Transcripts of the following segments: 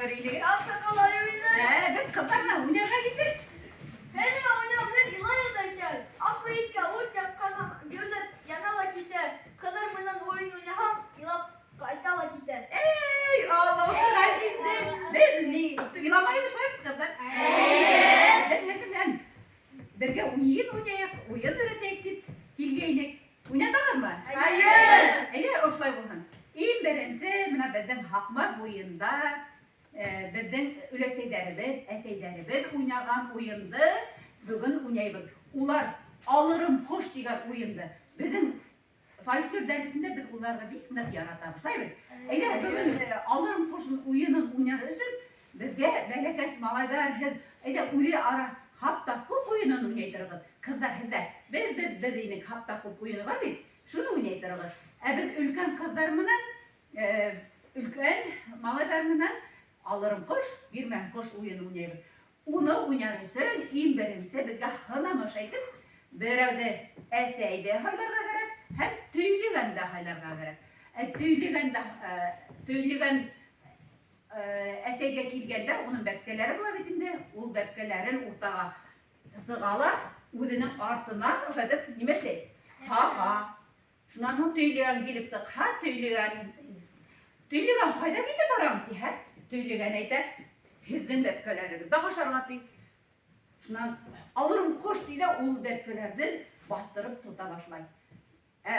уйнап йөрөй инегеҙ? Шашка ҡалай уйыны. Ә, беҙ ҡыҙҙар менән уйнарға киттек. Һеҙ нимә уйнап, һеҙ илай ҙа икән. Аҡ мейескә ут яҡҡан һымаҡ гөрләп яна ла китә. Ҡыҙҙар менән уйын уйнаһаң, илап ҡайта ла китә. Эй, Алла, ошо Ғәзизде. Беҙ ни, иламайбыҙ шулай бит, ҡыҙҙар? Эйе. Беҙ һеҙҙең менән бергә уйын уйнайыҡ, уйын өйрәтәйек тип килгәйнек. Уйнатағыҙмы? Эйе. Әйҙә, ошолай булһын. Иң беренсе бына беҙҙең Һаҡмар буйында беҙҙең өләсәйҙәребеҙ, әсәйҙәребеҙ уйнаған уйынды бөгөн уйнайбыҙ. Улар Алырым ҡош тигән уйынды. Беҙҙең фольклор дәресендә беҙ уларҙы бик ныҡ яратабыҙ, шулай бит? Әйҙә, бөгөн Алырым ҡош уйынын уйнар өсөн беҙгә бәләкәс малайҙар һеҙ әйҙә үҙе ара хап та ҡуп уйынын уйнай тороғоҙ. Ҡыҙҙар һеҙҙә беҙ беҙ беҙ инек хап та ҡуп уйыны бар бит, шуны уйнай тороғоҙ. Ә беҙ өлкән ҡыҙҙар менән өлкән малайҙар менән Алырым ҡош, бирмәм ҡош уйынын уйнайбыҙ. Уны уйнар өсөн иң беренсе беҙгә һынамыш әйтеп, берәүҙе әсәйҙе һайларға кәрәк һәм төйлөгәндә һайларға кәрәк. Ә төйлөгәндә, төйлөгән әсәйгә килгәндә, уның бәпкәләре була бит инде, ул бәпкәләрен уртаға сыға ла, үҙенең артына ошолай итеп нимә эшләй? Һаға. Шунан һуң төйлөгән килеп сыҡһа, төйлөгән, төйлөгән ҡайҙа китеп бараң тиһә, төйлөгән әйтә, һеҙҙең бәпкәләрегеҙҙе ашарға ти. Шунан алырым ҡош ти ҙә ул бәпкәләрҙе баҫтырып тота башлай. Ә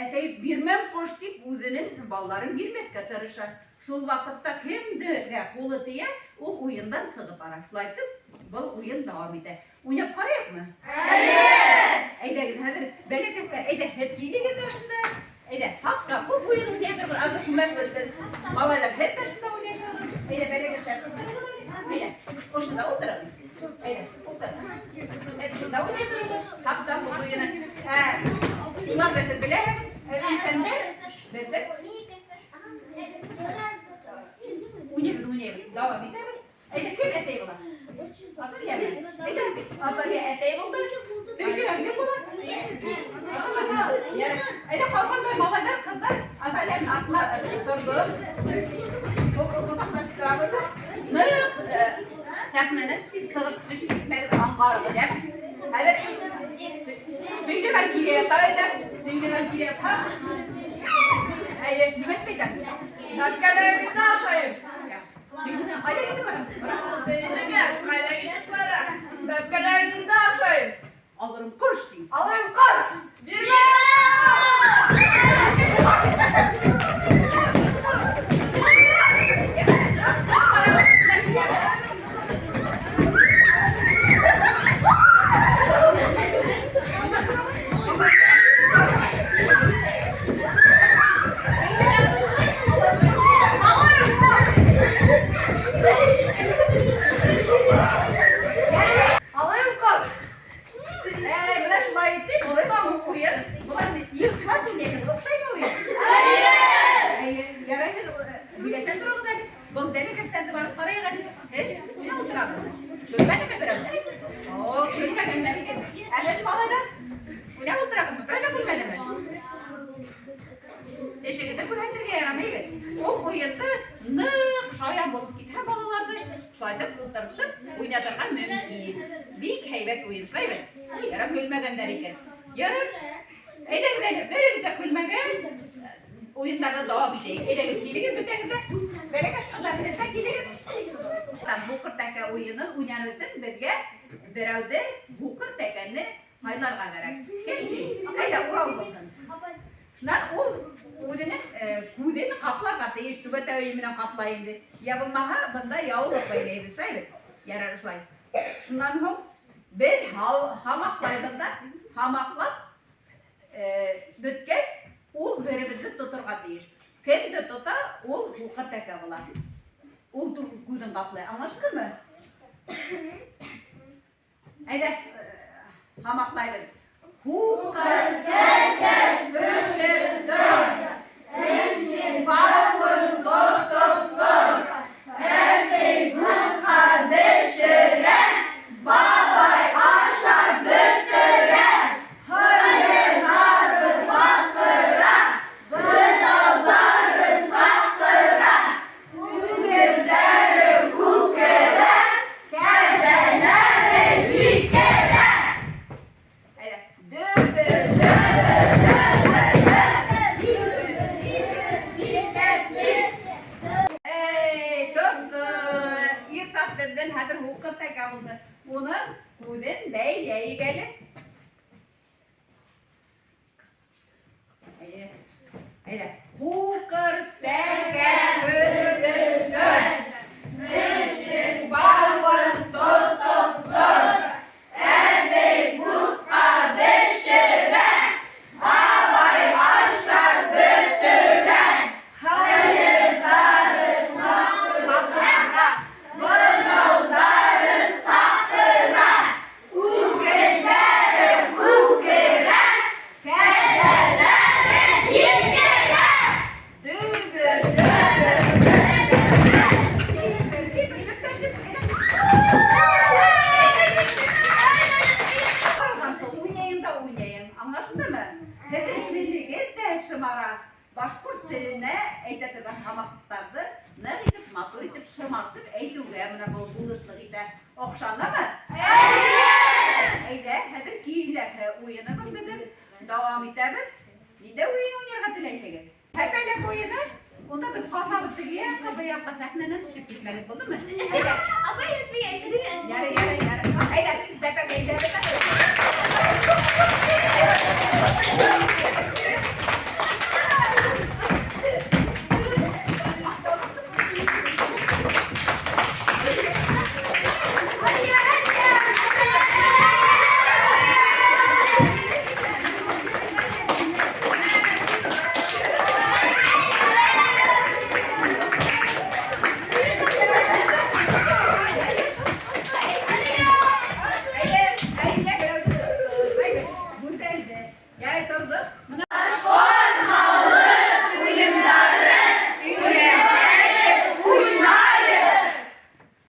әсәй бирмәм ҡош тип үҙенең балаларын бирмәҫкә тырыша. Шул ваҡытта кемдергә ҡулы тейә, ул уйындан сығып бара. Шулай итеп, был уйын дауам итә. Уйнап ҡарайыҡмы? Эйе! Әйҙәгеҙ, хәҙер бәләкәстәр, әйҙә, һеҙ килегеҙ ҙә шунда. Әйҙә, хатта күп уйын уйнай торғоҙ, аҙыр күмәк беҙҙең. Малайҙар, һеҙ ҙә шунда уйнай торғоҙ. Әйҙә, бәләкәстәр, ултырығыҙ әле. Әйҙә, ошонда ултырығыҙ. Әйҙә, ултырығыҙ. Һеҙ шунда уйнай тороғоҙ, хатта күп уйыны. Ә, уларҙы һеҙ беләһегеҙ, ә өлкәндәр беҙҙең уйнайбыҙ, уйнайбыҙ. Дауам итәбеҙ. Әйҙә, кем әсәй була? Азалия. Әйҙә, Азалия әсәй булды. Төйлөгән кем була? Әйҙә, ҡалғандар, малайҙар, ҡыҙҙар Азалияның артына торҙо. Ҡосаҡлашып торабыҙ ҙа. Ныҡ сәхнәнән сығып төшөп китмәгеҙ, аңғарығыҙ, йәме? Хәҙер төйлөгән килә ята, әйҙә, төйлөгән килә ятһа. Әйе, нимә тип әйтәм? Бәпкәләрегеҙҙе ашайым. Төйлөгән ҡайҙа китеп бара? Төйлөгән ҡайҙа китеп бара? Бәпкәләрегеҙҙе ашайым. Алырым ҡош ти. Алырым ҡош. Бирмәм! Алырым ҡош. Әй, бына шулай итеп, уйын. Былар йыртыласың тигән, оҡшаймы уйын? Эйе! Әйе, ярай һеҙ һөйләшә тороғоҙ әле. Был бәләкәстәрҙе барып ҡарайыҡ әле. Һеҙ уйнап ултырабыҙ. Көлмәнеме берәү? О, көлмәгәндәр икән. Ә һеҙ, малайҙар, уйнап ултырағыҙмы? Берәү ҙә көлмәнеме? Эшегеҙҙе күрһәтергә ярамай бит. Ул уйынды ныҡ шаян булып китһә балаларҙы шулай итеп ултыртып уйнатырға мөмкин. Бик һәйбәт уйын, шулай бит? Ярар, көлмәгәндәр икән. Ярар. Әйҙәгеҙ әле, берегеҙ ҙә көлмәгәс, уйындарҙы дауам итәйек. Әйҙәгеҙ, килегеҙ бөтәгеҙ ҙә. Бәләкәс ҡыҙҙар, һеҙ ҙә килегеҙ. Һуҡыр тәкә уйынын уйнар өсөн беҙгә берәүҙе һуҡыр тәкәне һайларға кәрәк. Кем ти? Әйҙә, Урал булһын. Шунан ул үҙенең күҙен ҡапларға тейеш, түбәтәйе менән ҡаплай инде. Йә булмаһа, бында яулыҡ бәйләйбеҙ, шулай бит? Ярар, шулай. Шунан һуң беҙ һамаҡлайбыҙ ҙа, һамаҡлап бөткәс, ул беребеҙҙе тоторға тейеш. Кемде тота, ул һуҡыр тәкә була. Ул күҙен ҡаплай. Аңлаштымы? Әйҙә, һамаҡлайбыҙ. Һуҡыр тәкә тотондо, Теше бауын тотоп тор. Әбей бутҡа бешерә, бабай ашап бөтөрә. Һыйырҙары баҡыра, быҙауҙары саҡыра. Үгеҙҙәре Айбулат беҙҙең хәҙер һуҡыр тәкә булды. Уның күҙен бәйләйек әле. Әйҙә. Әйҙә. Һуҡыр тәкә көндөҙ Мешек бауын тотоп тор. Әбей бутҡа бешерә. Бабай ашар бөтөрә. Һыйырҙары саҡыра. Быҙауҙары саҡыра. Үгеҙҙәре үкерә. Кәзәләре һикерә. Дөбөр, дөбөр, дөбөр. Тибер, тибер, дөп, дөп, дөп. Уйнайым да уйнайым. Аңлашылдымы? Һеҙҙең телегеҙ ҙә шымара. Башҡорт теленә әйтә торған һамаҡтарҙы ныҡ итеп, матур итеп, шымартып әйтеүгә мына был булышлыҡ итә. Оҡшанымы? Әйҙә, хәҙер киләһе уйыныбыҙ беҙҙең. Дауам итәбеҙ. Ниндәй уйын уйнарға теләйһегеҙ? Һәпәләк уйыны. Унда беҙ ҡасабыҙ теге яҡҡа, был яҡҡа сәхнәнән төшөп китмәгеҙ, булдымы? Әйҙә. Апай, һеҙ миңә әйтерегеҙ. Ярай, ярай, ярай. Әйҙә, сәпәк әйҙәбеҙ. Әйҙә, әйҙә, берәү Гүзәлде. Ярай, торҙоҡ.